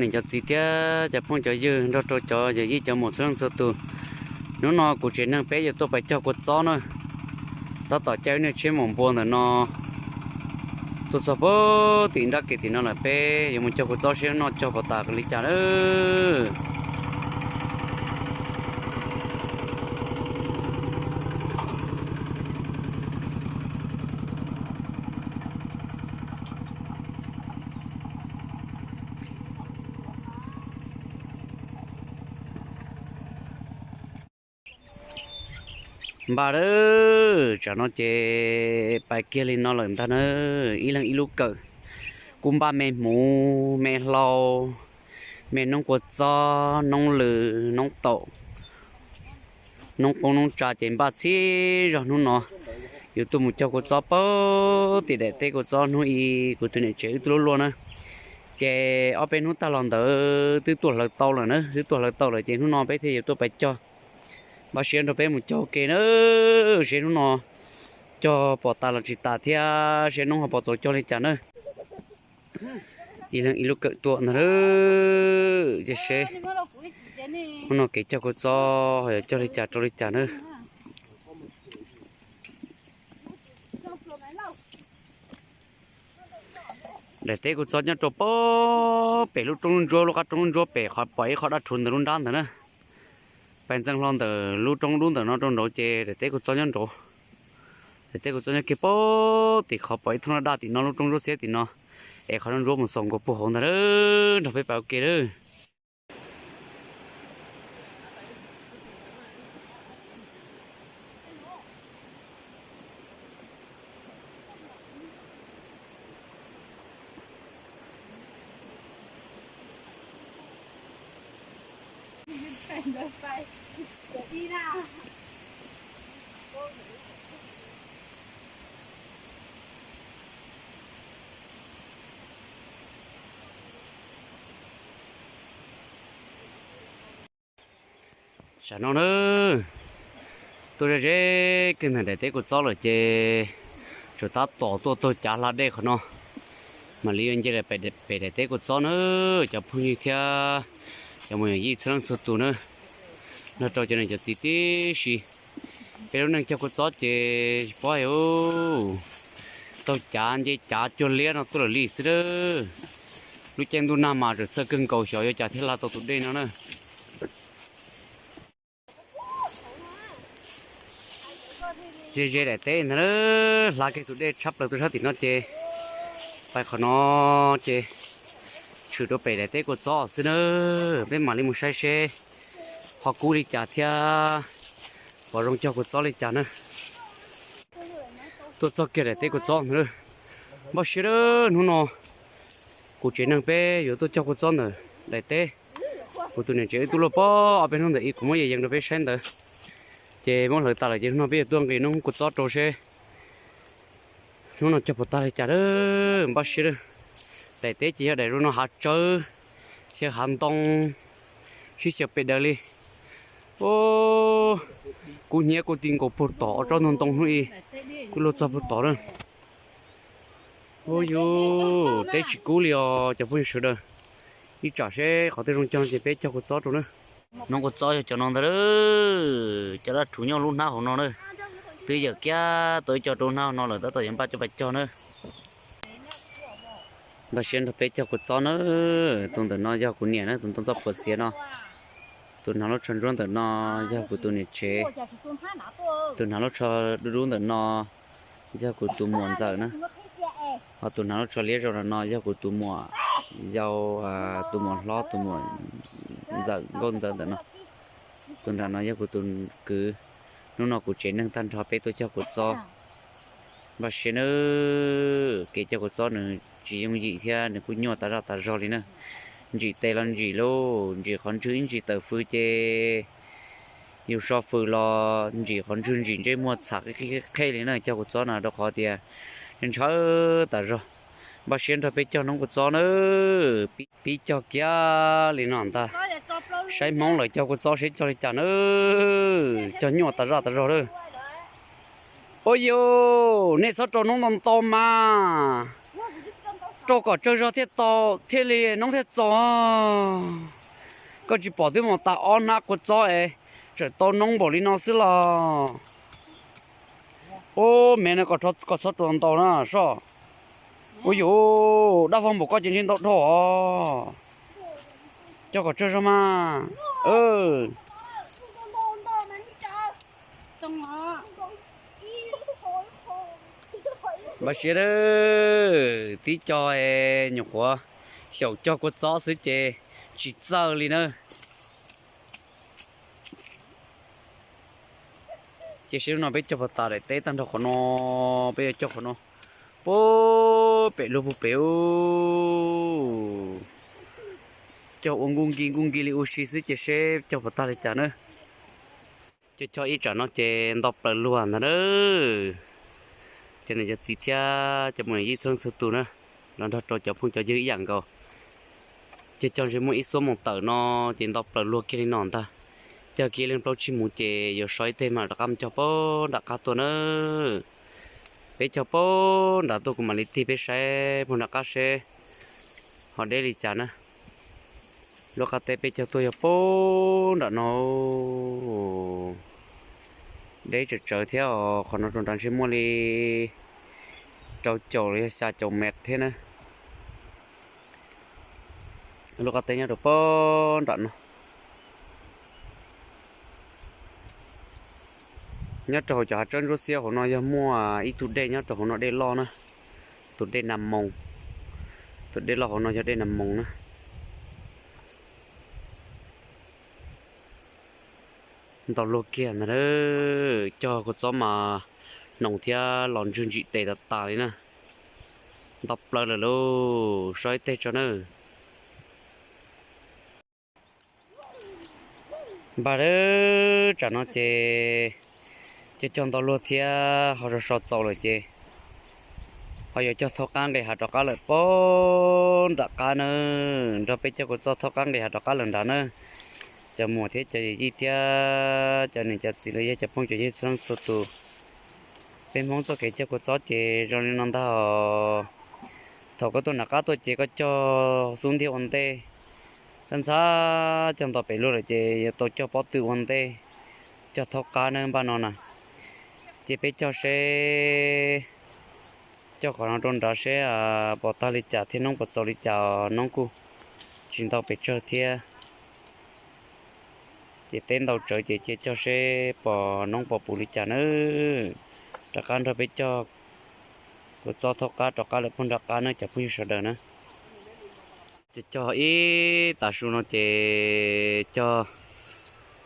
Cov txiv thiab cov phooj cov ywg nrog rau cov yawm yij cov muam txhua leej txhua tus, hnub no kuv tsev neeg peb yuav tuaj pais cog kua txob na. Tab tom caij nej tsheb mus npua ntawm no tuaj txog puag tim nrab kev tim no lawm, peb yuav mus cog kua txob seb noj cog puas tas li cas lawm. Npaj lawm, tsam no ces pais kiag li no lawm ntag na. Ib leeg ib lub kawm, kuj npaj me hmuv me hlau, me noob kua txob, noob lws, noob taum, noob qoob noob tsa ces npaj txhib zog hnub no yuav tuaj mus cog kua txob puag tim daim teb kua txob hnub ib kuv tus niam tsev wb tuaj luaj luaj na. Ces ob peb hnub tag los ntawd twb tuaj hlawv tau lawm na, twb tuaj hlawv tau lawm ces hnub no peb thiaj yuav tuaj pais cog. Npaj siab nrog peb mus cog ua ke na, seb hnub no cog pom tas los tsis tas thiab seb noob ho pom txaus cog li cas na. Ib leeg ib lub kawm tuaj ntag, ces seb hnub no kev cog kua txob ho yuav cog li cas rau li cas na. Daim teb kua txob nyob rau puag pem lub roob lub ntsuab, lub qab roob lub ntsuab pem qhov pom ib qho dab rhuv ntawm lub nrab ntawd na. Pais ntxeev hlo ntawm lub roob dub ntawm no rau nraud ces daim teb kua txob nyob nraud. Daim teb kua txob nyob kiag puag tim qhov pom ib thooj daj daj tim no lub roob ntsuab txiab tim no, es qhov ntsuab mus xaus nkaus puag hauv ntag, nrog peb pais ua ke lawm. Tam no na, tuaj ze ze kiag ntawm daim teb kua txob lawm ces tsuas tab tom tuaj taug cav hla dej qhov no mam li yuav nce pem daim teb kua txob na. Cov phooj ywg thiab cov muam yij txhua leej txhua tus na, nrog rau cov niam cov txiv tib si. Peb lub neej cog kua txob ces tsis paub hais, taug cav nce cav cuag liab no tuaj lawm li xwb a. Lub caij ntuj nag mas txawm txhawj kawg nkaus xyov yuav cas thiaj hla tau tus dej no na. Ze ze daim teb ntag, hla kiag tus dej tshab plaws tuaj sab tim no ces pais qhov no ces tshwm rau pem daim teb kua txob xwb na. Peb mam li mus saib seb ho kub li cas thiab pom zoo cog kua txob li cas na. Tuaj txog kiag daim teb kua txob ntag, npaj siab a, hnub no kuv tsev neeg peb yuav tuaj cog kua txob ntawm daim teb. Kuv tus niam tsev wb tuaj luaj puag ob peb hnub ntawm ib kuv muab yees yees rau peb saib ntawd. Ces muab hlawv tas lawm ces hnub no peb yuav tuaj nqis noob kua txob rau seb hnub no cog puas tag li cas a, npaj siab a. Daim teb ces yog daim zoo no hav tsawb, xyaw hav ntoo, sib xyaw pes daws li. Kub hnyiab kuj ti nkaus puag tom ob tsob ntoo ntoo hnub ib, kuj luag txog puag tom na. Ua yus teb tsis kub li os cov phooj ywg sawv daws. Ib tsam seb qhov twg zoo cog ces peb cog kua txob rau na. Noob kua txob yog cov no ntag, cov dab rhuv nyob lub hnab hauv no na. Twb yawm kiag tau ib co rau hnab hauv no lawm tab tom yuav npaj coj pais cog na. Npaj siab nrog peb cog kua txob na. Tus ntawm no yog kuv niam na, tus ntoo txoj phuam xiav no. Tus hnav lub tsho ntsuab ntawm no yog kuv tus niam tsev. Tus hnav lub tsho dub dub ntawm no yog kuv tus muam ntxawm na. Ho tus hnav lub tsho liab zog ntawm no yog kuv tus muam yau, tus muam hlob, tus muam ntxawm nkauj ntxawm ntawm no. Tus nram no yog kuv tus kwv. Hnub no kuv tsev neeg tag nrho peb tuaj cog kua txob. Npaj siab na, kev cog kua txob nws tsis yooj yim thiab nws kuj nyuaj tas zaj tas zog li na. Ntsim tes los ntsim lauj, ntsim qhov ntswg ib ntsis tawm fws ces yus so fws los ntsim qhov ntswg ntsim ntsej muag txham qhib qhib qheb li na. Cog kua txob no rau qhov tias ntshaw tas zog. Npaj siab nrog peb cog noob kua txob na. Pib cog kiag li no ntag. Saib Hmoob lawv cog kua txob seb cog li cas na. Cog nyuaj tas zaj tas zog lawm. Ua yus, nej txhob rau noob ntau ntau mas. rau kom tsawg zog thiaj tau, thiaj li noob thiaj txaus. Koj tsis pom twb mus tas ob hnab kua txob es tseem tau noob npaum li no xwb los. Ub, me no kom txhob rua ntau na soj. Ub yuv, dab vog npaum koj ces ntshe ntau dhau os. Cog kom tsawg zog mas. Npaj siab, tib co nyuam qhuav xyaum cog kua txob xwb ces tsis txawj li na. Cia seb lub no peb cog puas tas daim teb tag nrho qhov no, peb yuav cog qhov no. Puag pem lub puag pem ub, cog ua nkuj nkig nkuj nkig li ua si xwb ces seb cog puas tag li cas na. Cog cog ib tsam no ces nto plaws luag ntag na. Cov niam cov txiv thiab cov muam yij txhua leej txhua tus na, los nrog rau cov phooj cov ywg ib yam nkaus. Cog cog ntshe muaj ib xuab moos tawm no ces nto plaws luag kiag li no ntag. Cog kiag leej plaub tsib mus ces yuav so ib teg mas rov qab mus cog puag nram qab tuaj na. Peb cog puag nram tuaj kuv mam li tig peb saib puag nram qab seb ho deb li cas na. Lub qab teb peb cog tuaj yog puag nram no. Deb tsawv tsawv thiab os, qhov no rau nrad ntshe muaj li rau caum los yog xya caum mev thiab na. Lub qab teb nyob rau puag nram no. Nyob rau hauv cov hav tsawb ntsuab xiab hauv no yog muaj ib tug dej nyob rau hauv no, dej loj na, tus dej Nas Moos. Tus dej loj hauv no yog dej Nas Moos na. Ntau luag kiag ntag. Cog kua txob mas hnoos thiab los ntswg ntsim tes tas tas li na. Nto plaws lawm lauj, so ib teg tso na. Npaj, tsam no ces cog cog ntau luag thiab ho so so txaus lawm ces ho yuav cog thaub qab nqis hav rov qab lawm puag nram qab na. Nrog peb cog kua txob thaub qab nqis hav rov qab lawm nrad na. Cov muam thiab cov yij thiab cov niam cov txiv los yog cov phooj cov ywg txhua leej txhua tus, peb Hmoob txoj kev cog kua txob ces zoo li no ntag os. Thaum koj tuaj nram qab tuaj ces koj cog xub ntiag ua ntej, tab ntxhab cog nto pem luag lawm ces yuav tau cog pob tw ua ntej, cog thaub qab na npaj no na. Ces peb cog seb, cog qhov no rau nrad seb puas tag li cas thiab noob puas txaus li cas, noob kuj tsis ntau pes tsawg thiab. Ces teb ntau tsawv ces cia cog seb pom noob pom puv li cas nawb. Rov qab nrog peb cog kua txob thaub qab rov qab lawm puag nram qab nawb cov phooj ywg sawv daws na. Ces cog ib tav su no ces cog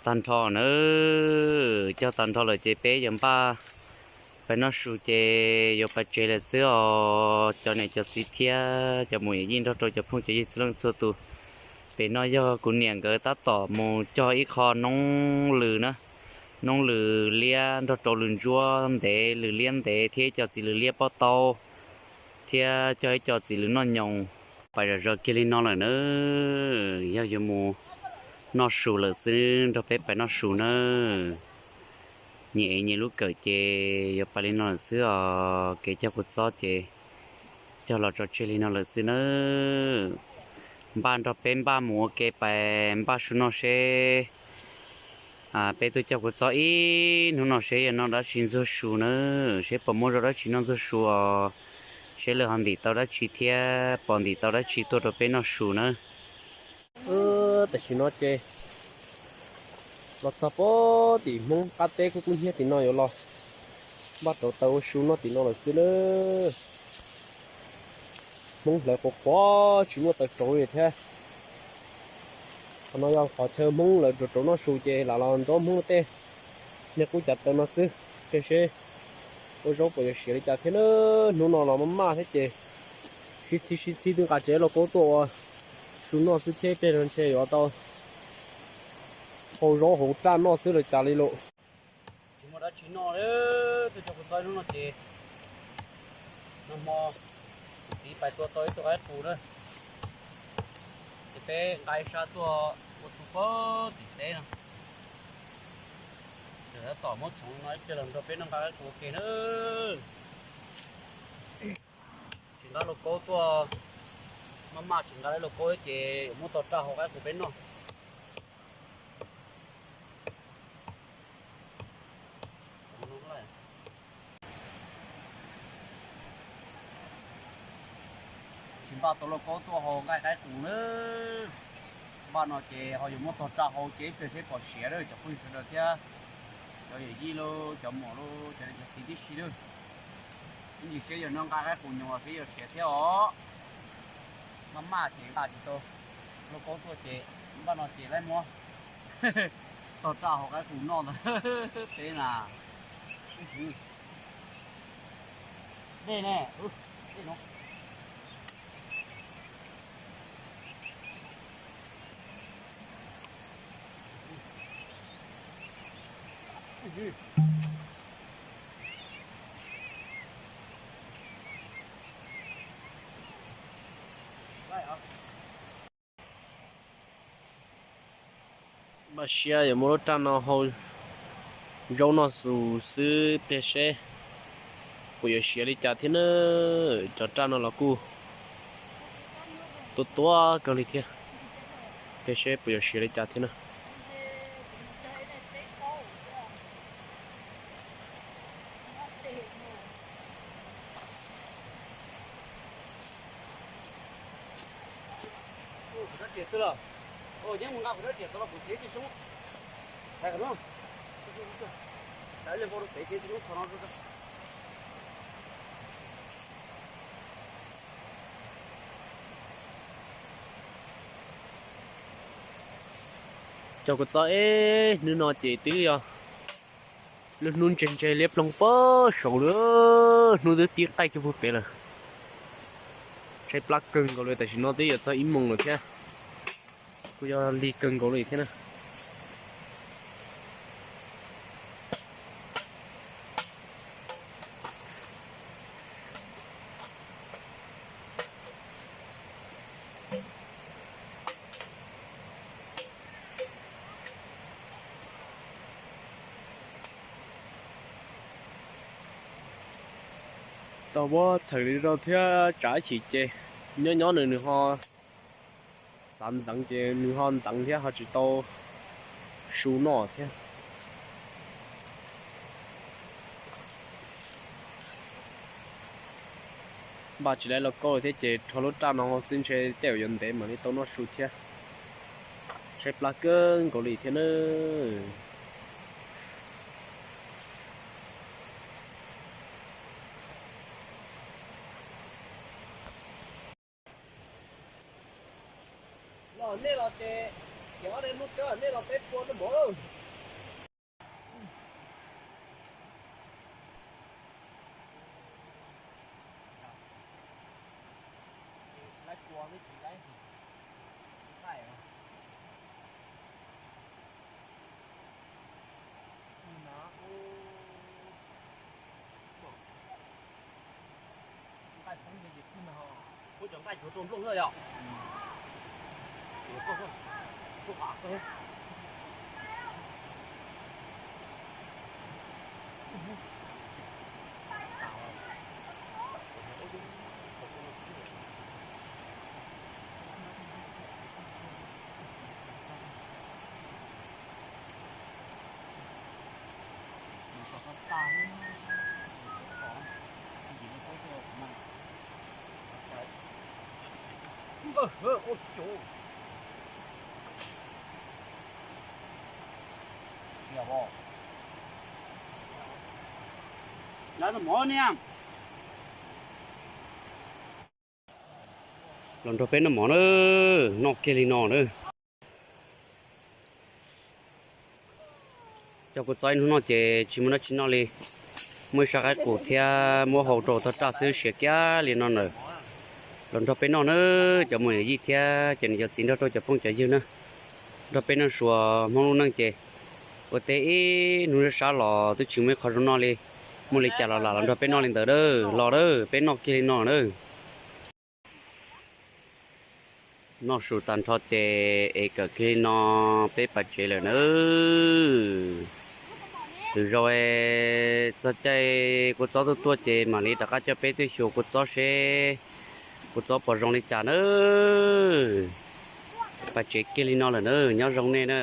tag nrho nawb. Cog tag nrho lawm ces peb yuav npaj pais noj su ces yuav pais tsev lawm xwb os cov niam cov txiv thiab cov muam yij nrog rau cov phooj cov ywg txhua leej txhua tus. Pem no yog kuv niam nkawd tab tom mus cog ib qho noob lws na, noob lws liab nrog rau lws ntsuab ntev, lws liab ntev thiab ib co txiv lws liab pob taub thiab cog ib co txiv lws noj nyoos. Pais zom zaws kiag li no lawm na, yog yuav mus noj su lawm xwb, nrog peb pais noj su nawb. Nyias ev nyias lub kawm ces yuav pais li no lawm xwb os, kev cog kua txob ces cog los tso tseg li no lawm xwb nawb. Npaj nrog peb npaj mus ua ke pais npaj su noj seb peb tuaj cog kua txob ib hnub no seb yog noj dab tsi ntxuag su nawb, seb puas muaj zog dab tsi noj ntxuag su os, seb lawv ho ntim tau dab tsi thiab puas ntim tau dab tsi tuaj rau peb noj su nawb. Tam sim no ces los txog puag tim Hmoob qab teb kub kub hnyiab tim no yuav los npaj rauv taws ua su noj tim no lawm xwb nawb. Hmoob hlawv quav quav tsis muaj taws rauv li thiab. Qhov no yog qhov chaw Hmoob lawv rauv rauv noj su ces lam los nrog Hmoob tej niag qub cav taws no xwb, qiag seb ua zaub puas yuav siav li cas thiab nawb. Hnub no los maj maj thiab ces sib txhib sib txhib twb nqa tsev lauj kaub tuaj ua su noj xwb thiab, pliag no ntshe yuav tau hau zaub hauv raj noj xwb los cas li lauj. Tsis muaj dab tsi noj li, tuaj cog kua txob hnub no ces nag hmo kuv txiv pais tua tau ib tug qaib qus na, ces peb nqa ib sab tuaj ua su puag tim teb no. Ces tab tom muab txhoov no ib pliag los nrog peb noj nqa qaib qus ua ke na. Tsis nqa lauj kaub tuaj Maj maj tsis nqa lauj kaub ces muab tog raj hau qaib qus peb noj. Tsis npaj tau lauj kaub tuaj hau nqaij qaib qus na. Npaj no ces ho yuav muab tog raj hau ces ib pliag seb pom siav lawm cov phooj ywg sawv daws thiab cov yawm yij lauj, cov muam lauj, cov niam cov txiv tib si lawm. Ib ntsis seb yog noj nqaij qaib qus nyoos los seb yuav siav thiab os. Maj maj ces npaj tsis tau lauj kaub tuaj ces npaj no ces laib muab tog raj hau qaib qus noj ntag peb na. Dej ne, dej no. Npaj siab yuav muab lub raj no hau zaub noj xus xwb pliag seb puas yuav siav li cas thiab na. Cov raj no los kuj tuab tuab kawg li thiab, pliag seb puas yuav siav li cas thiab na. Kuv rab riam xwb los, yeej mus nqa kuv rab riam tau los kuv cev tsis soob. Thaiv qhov no, thaiv li npau rau pem cev tsis soob qhov no. Cov kuv txob eb, hnub no ces twb yog lub hnub ntseg ntseg liab ploog pag saud lawm, hnub twb pib qaij kiag puag pem lawm. Tshaib plab kawg nkaus li, tam sim no twb yuav txog ib moos lawm thiab, kuj yog lig kawg nkaus li thiab na. Tau muab txhawm li no thiab tsam ib chim ces nyob nyob nws nws ho xav ntxeev ces nws ho ntxeev thiab ho tsis tau su noj thiab. Npaj tsis laib lauj kaub thiab ces rho lub raj no xwb ntshe tej zaum yuav ntev mam li tau noj su thiab. Tshaib plab kawg nkaus li thiab nawb. Los nej los ces, ces ob daim mus tso, nej los peb pua noj mov. Laib pua twb tsis laib nqaij. Nqaij poob ces kuj nag, kuj cov nqaij cuav rau nplooj na yom. Los nrog peb noj mov na, noj kiag li no na. Cov kuv txob ib hnub no ces tsis muaj dab tsi noj li, muaj ib sab qaib qus thiab muab hau rau tog raj xwb siav kiag li no na. Los nrog peb noj na, cov muam yij thiab cov niam cov txiv nrog rau cov phooj cov ywg na. Nrog peb noj sua Hmoob lub neej ces ua teb ib hnub sab sab los twb tsis muaj ib qho zoo noj li. Muaj li cas los lam los nrog peb noj li ntawd a, los a, peb noj kiag li no na. Noj su tag nrho ces es kawm kiag li no peb pais tsev lawm na. Lwm zaus txog caij kua txob tuaj tuaj ces mam li rov qab coj peb tuaj xyuas kua txob seb Kuv txob pom zoo li cas na. Pas tsev kiag li no lawm na, nyob zoo nej na.